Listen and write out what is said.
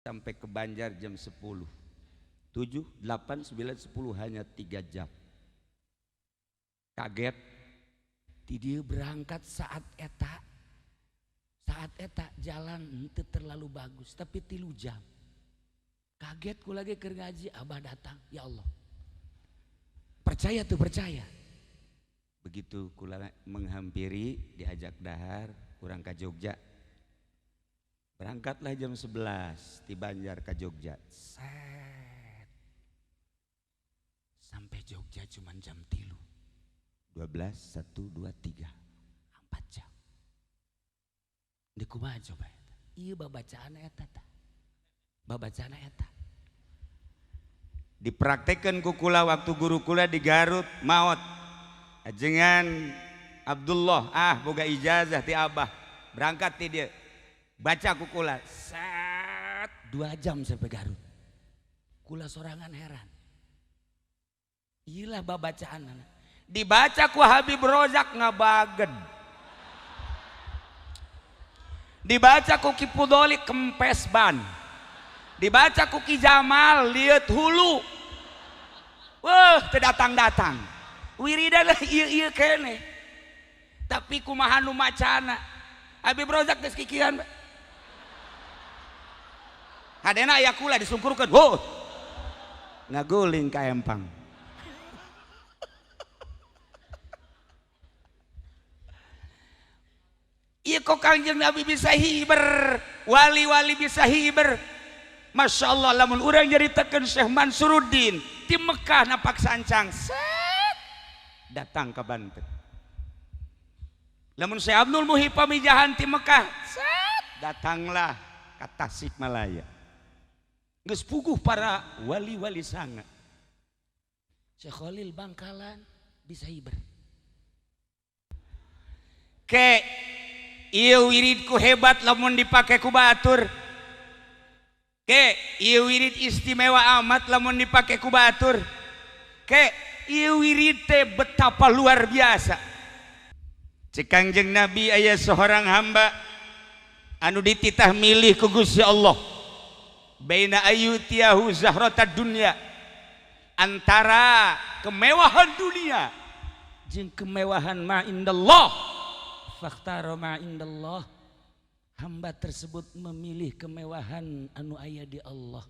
Sampai ke Banjar jam 10. 7, 8, 9, 10 hanya 3 jam. Kaget. Ti dieu berangkat saat eta. Saat eta jalan henteu terlalu bagus, tapi 3 jam. Kaget ku lagi keur ngaji, Abah datang, ya Allah. Percaya tuh percaya. Begitu kula menghampiri, diajak dahar, kurang ke Jogja. Berangkatlah jam 11 di Banjar ke Jogja. Set. Sampai Jogja cuman jam 3. 12, 1, 2, 3. 4 jam. Di kumaha coba eta? Ieu babacaan eta tah. Babacaan eta. Dipraktekeun ku kula waktu guru kula di Garut maot. Ajengan Abdullah boga ijazah ti Abah. Berangkat ti dia. Baca ku kula. Set 2 jam sampai Garut. Kula sorangan heran. Iyalah babacaan. Dibaca ku Habib Rozak ngabagen. Dibaca ku Ki Pudoli kempes ban. Dibaca ku Ki Jamal liet hulu. Wah, teu datang-datang. Wiridan lah ieu-ieu keneh. Tapi kumaha nu macana? Habib Rozak geus kikian. Hadena aya kula disungkurkeun. Ho. Ngaguling ka empang. Ieu kok Kangjeng Nabi bisa hiber, wali-wali bisa hiber. Masya Allah, lamun urang nyaritakeun Syekh Mansuruddin di Mekah napak sancang, set datang ke Banten. Lamun Syekh Abdul Muhyi pamijahan di Mekah, set datanglah ke Tasikmalaya. Geus puguh para wali-wali sanga. Syekh Khalil Bangkalan bisa hiber. Ke ieu wiridku hebat lamun dipake ku batur. Ke ieu wirid istimewa amat lamun dipake ku batur. Ke ieu wirid teh betapa luar biasa. Cek Kangjeng Nabi aya seorang hamba anu dititah milih ku Gusti Allah. Baina ayyutiyahu zahratad dunya, antara kemewahan dunia jeung kemewahan ma indallah. Fakhtara ma indallah, hamba tersebut memilih kemewahan anu aya di Allah.